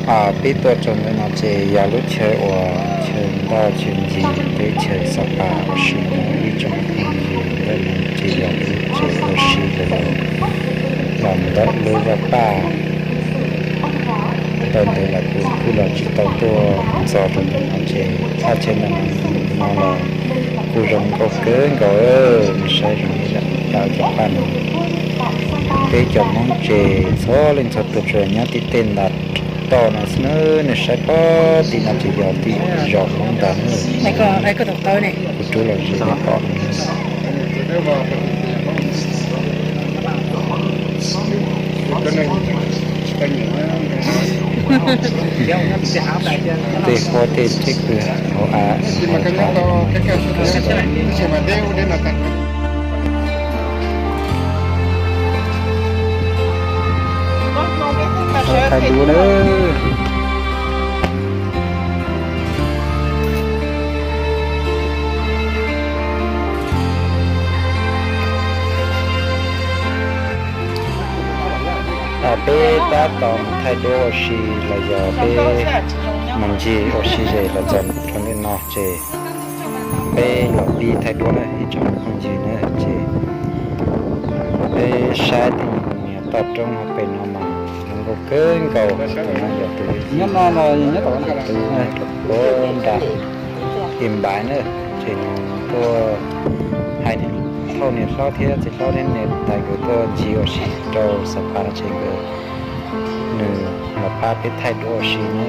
Peb tuaj txog ntawm no ces yog lub chaw uas chaw ntoj chaw ncig teb chaws Xab Pas ua si no ib tsoom phooj ywg, ntawm no ces yog lub tsev ua si los yog ntawm lub vaj paj. Tau ntawd los kuv kuj los tsis tau tuaj ntxov rau ntawm no ces thaj chaw ntawm no los kuj zoo nkauj kawg nkaus, nej saib zoo li lawm cov paj no. Peb cov Hmoob ces txhua leej txhua tus tsuas nyob tim tej ntas toj no xwb na, nej saib pob tim no ces yog tim zos Hmoob ntag na. Kuv rub los ze nej pom no. Tej huab tej tsev kws hauv av. Thaij duab na. Peb tab tom mus thaij duab ua si los yog peb mus ncig ua si ze los txog rau ntawm no ces peb los pib thaij duab na ib tsoom phooj ywg na ces peb saib tej niag toj roob hauv pes no mas zoo nkauj kawg nkaus. Tus no yog tus nyob no los yog nyob tom tus nyob rau puag nram Ib Npaiv na, ces nws tuaj hais niam, thauj niam hlob thiab txiv hlob thiab niam tais nkawd tuaj ncig ua si rau Xab Pas no ces nkawd, nws los pab peb thaij duab ua si na.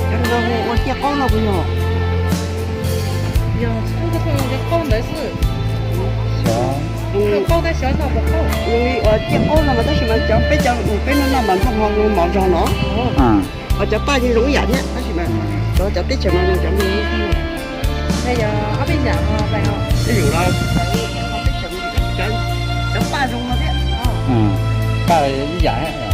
Cov no hu ua ciaj qaub no puas yog? Yog, yog qaub ntawd xwb. Qaub tab xyov noj puas qaub. Ua ciaj qaub no mas tab sis mas cov peb cov peb noj noj mas nplooj ho mov zog no. Ho cov paj yeej zoo ib yam thiab tab sis mas cov teb chaws no cov nplooj ib yam. Cov paj zoo no thiab. Paj ib yam.